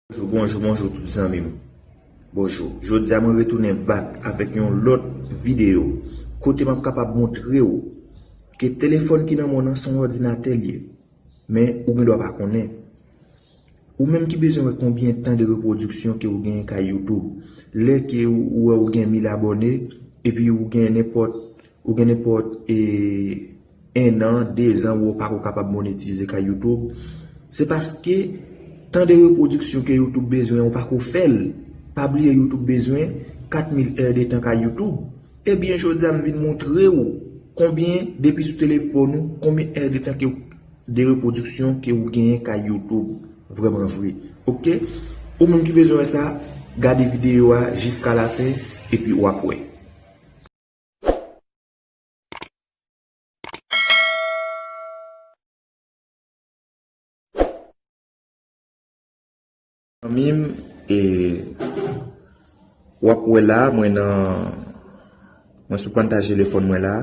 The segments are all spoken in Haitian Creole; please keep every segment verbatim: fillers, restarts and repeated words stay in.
Bonjou, bonjou, bonjou tout zanmi m. Bonjou. Jodi a mwen retounen back avèk yon lòt videyo kote m ap kapab montre w ke telefòn ki nan men w nan se yon òdinatè l ye. Men ou gen dwa pa konnen. Ou menm ki bezwen wè konbyen tan de repwodiksyon ke ou genyen kay YouTube. Lè ke ou, ou wè ou gen mil abòne, epi ou gen nenpòt, ou gen nenpòt, e, en an, de zan, ou pako kapab monetize kay YouTube, se paske tan de repwodiksyon ke YouTube bezwen, ou pako fè l. Pa bliye YouTube bezwen kat mil è de tan kay YouTube. Ebyen, jodi a m vin montre w konbyen, depi sou telefòn ou, konbyen è de tan ke w de repwodiksyon ke ou genyen kay YouTube vrèman vre. Oke? Ou menm ki bezwen wè sa, gade videyo a jiska lafen, epi w ap wè. Zanmi m, e, w ap wè la, mwen nan, mwen sou panntaj telefòn mwen la,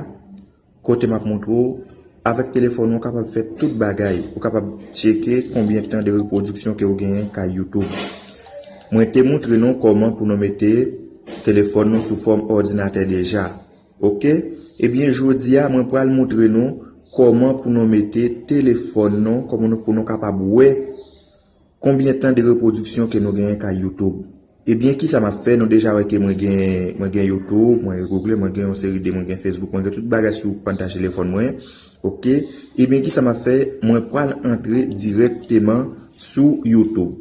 kote m ap montre w, avèk telefòn ou, ou kapab fè tout bagay. Ou kapab tcheke konbyen tan de repwodiksyon ke ou genyen kay YouTube. Mwen te montre nou kòman pou nou mete telefòn nou sou fòm òdinatè deja. Oke? Ebyen, jodi a, mwen pral montre nou kòman pou nou mete telefòn nou, kòman nou, pou nou kapab wè konbyen tan de repwodiksyon ke nou genyen kay YouTube. Ebyen, kisa m ap fè? Nou deja wè ke mwen gen, mwen gen YouTube, mwen gen Google, mwen gen yon seri de, mwen gen Facebook, mwen gen tout bagay sou panntaj telefòn mwen. Oke? Ebyen, kisa m ap fè? Mwen pral antre dirèkteman sou YouTube.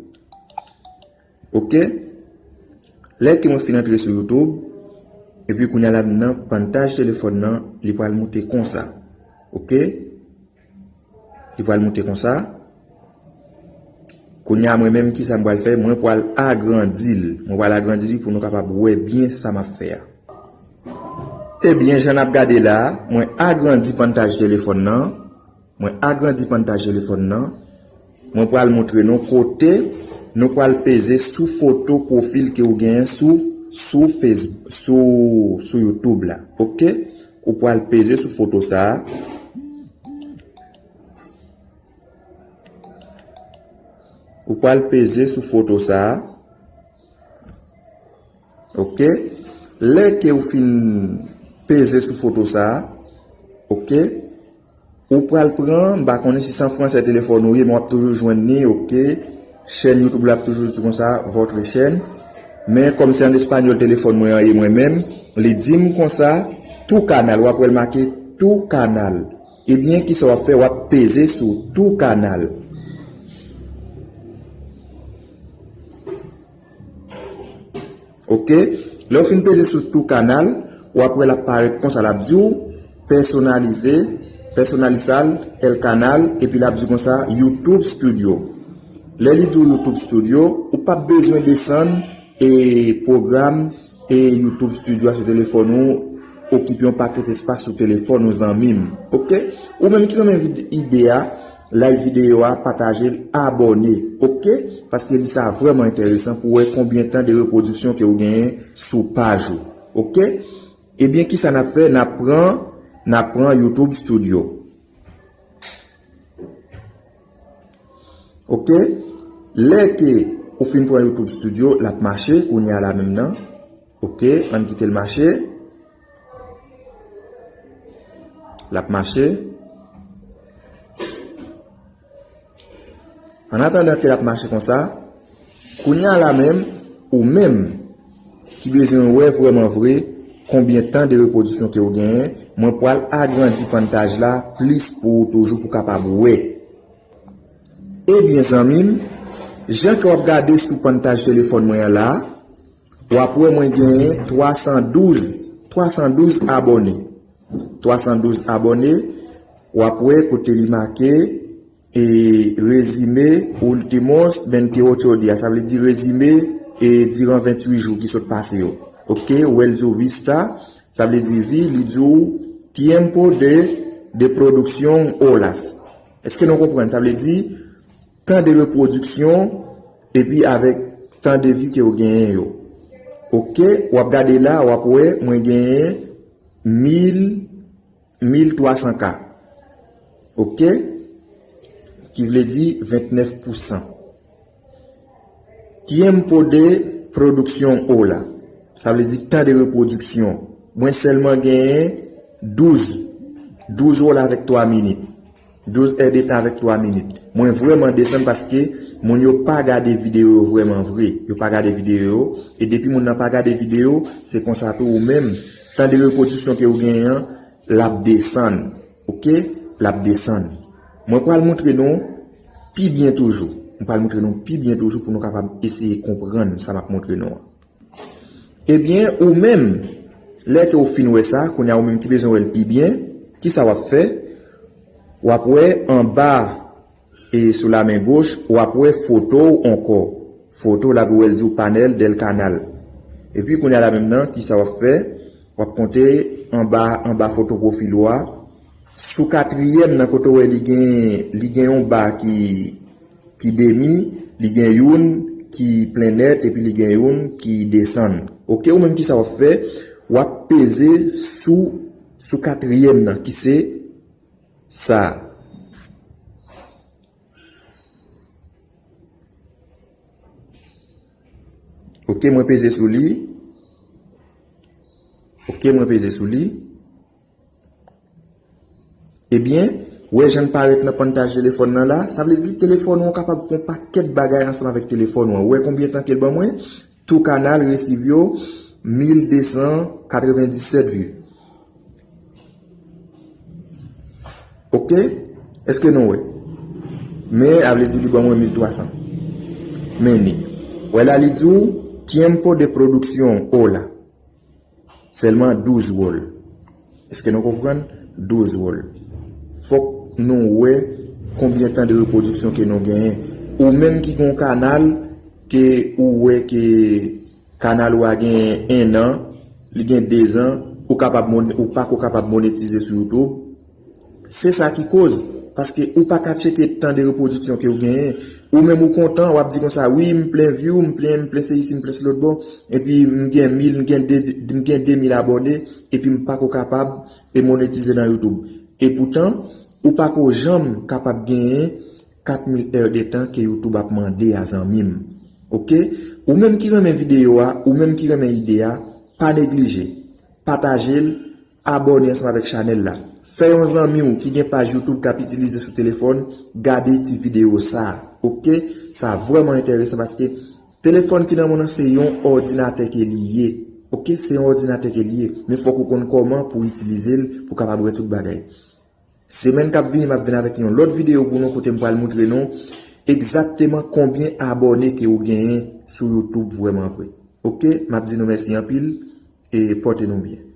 Oke? Lè ke mwen fin antre sou YouTube, epi kounye a la nan panntaj telefòn nan, li pral moute konsa. Oke? Li pral moute konsa. Kounye a mwen menm, kisa m pral fè? Mwen pral agrandi l. Mwen pral agrandi li pou nou kapab wè byen sa m ap fè a. Ebyen, jan n ap gade la, mwen agrandi panntaj telefòn nan. Mwen agrandi panntaj telefòn nan. Mwen pral montre nou kote nou pral peze sou foto pwofil ke ou genyen sou, sou Facebook, sou, sou YouTube la. Oke? Ou pral peze sou foto sa a. Ou pral peze sou foto sa a. Oke? Lè ke ou fin peze sou foto sa a, oke? Ou pral pran, m pa konnen si se an fransè telefòn ou ye, men w ap toujou jwenn li, oke? Chèn YouTube la ap toujou di konsa, votre chaîne. Men kòm se an espanyòl telefòn mwen an ye mwen menm, li di m konsa, tu canal, w ap wè l make tu canal. Ebyen, kisa w ap fè? W ap peze sou tu canal. Oke? Lè w fin peze sou tu canal, w ap wè l ap parèt konsa, l ap di w, personalize, personalizar el canal, epi l ap di konsa, YouTube Studio. Lè li di w YouTube Studio, ou p ap bezwen desann e pwogram e YouTube Studio a sou telefòn ou, okipe yon pakèt espas sou telefòn ou, zanmi m. Oke? Ou menm ki renmen vid-, ide a, like videyo a, pataje l, abòne. Oke? Paske li sa vrèman enteresan pou wè konbyen tan de repwodiksyon ke ou genyen sou paj ou. Oke? Ebyen, kisa n ap fè? N ap pran, n ap pran YouTube Studio. Oke? Lè ke ou fin pran YouTube Studio, l ap mache, kounye a la menm nan. Oke? Ann kite l mache. L ap mache. An atandan ke l ap mache konsa, kounye a la menm, ou menm ki bezwen wè vrèman vre konbyen tan de repwodiksyon ke ou genyen, mwen pral agrandi panntaj la plis pou ou toujou pou kapab wè. Ebyen, zanmi m, jan ke w ap gade sou panntaj telefòn mwen an la, w ap wè mwen genyen twa san douz, twa san douz abòne. Twa san douz abòne, w ap wè kote li make, e, Resume Últimos veintiocho Días, sa vle di rezime, e, diran venntuit jou ki sot pase yo. Oke, ou wè l di w vista, sa vle di vi, li di w tiempo de, de producción horas. Èske nou konprann? Sa vle di, tan de repwodiksyon, epi avèk tan de vi ke w genyen yo. Oke, w ap gade la, w ap wè, mwen genyen mil, mil twa san K. Oke? Ki vle di vennèf pousan. Tiempo de producción, hola. Sa vle di tan de repwodiksyon. Mwen sèlman genyen douz, douz hola avèk twa minit. Douz è de tan avèk twa minit. Mwen vrèman desann paske moun yo pa gade videyo yo vrèman vre. Yo pa gade videyo yo. E depi moun nan pa gade videyo, se konsa tou ou menm. Tan de repwodiksyon ke ou genyen an, l ap desann. Oke? L ap desann. Mwen pral montre nou pi byen toujou. Mwen pral montre nou pi byen toujou pou nou kapab eseye konprann sa m ap montre nou an. Ebyen, ou menm, lè ke w fin wè sa, kounye a ou menm ki bezwen wè l pi byen, ki sa w ap fè? W ap wè anba e sou la men goch, w ap wè foto w ankò. Foto w la pou wè l di w panèl del canal. Epi kounye a la menm nan, ki sa w ap fè? W ap konte anba, anba foto pwofil ou a. Sou katriyèm nan kote w wè li gen, li gen yon ba ki, ki demi, li gen youn ki plen nèt, epi li gen youn ki desann. Oke, ou menm ki sa w ap fè? W ap peze sou, sou katriyèm nan, ki se sa. Oke, mwen peze sou li. Oke, mwen peze sou li. Ebyen, wè jan l parèt nan pantaj telefòn nan la, sa vle di telefòn ou an kapab fè yon pakèt bagay ansanm avèk telefòn ou an. Ou wè konbyen tan ke l ban mwen? Tout kanal recibio mil deux cent quatre-vingt-dix-sept vues. Oke? Èske nou wè? Men, a vle di li ban mwen mil twa san. Men ni. Wè la li di w, tiempo de producción, hola. Sèlman douz wòl. Èske nou konprann? Douz wòl. Fòk nou wè konbyen tan de repwodiksyon ke nou genyen. Ou menm ki gen yon kanal, ke ou wè ke kanal ou a gen en an, li gen de zan, ou kapab mon-, ou pako kapab monetize sou YouTube. Se sa ki koz, paske ou pa ka tcheke tan de repwodiksyon ke ou genyen. Ou menm ou kontan, w ap di konsa, "Wi, m plen view, m plen, m plen se isi, m plen se lòt bò, epi m gen mil, m gen de, m gen de mil abòne, epi m pako kapab e monetize nan YouTube." E poutan, ou pako janm kapab genyen kat mil è de tan ke YouTube ap mande a, zanmi m. Oke? Ou menm ki renmen videyo a, ou menm ki renmen ide a, pa neglije. Pataje l, abòne ansanm avèk chanèl la. Fè yon zanmi w ki gen paj YouTube k ap itilize sou telefòn, gade ti videyo sa a. Oke? Sa vrèman enteresan paske telefòn ki nan men w nan se yon òdinatè ke li ye. Oke? Se yon òdinatè ke li ye. Men fòk ou konn kòman pou w itilize l pou w kapab wè tout bagay. Semèn k ap vini, m ap vin avèk yon lòt videyo pou nou kote m pral montre nou egzakteman konbyen abòne ke ou genyen sou YouTube vrèman vre. Oke? M ap di nou mèsi anpil e pòte nou byen.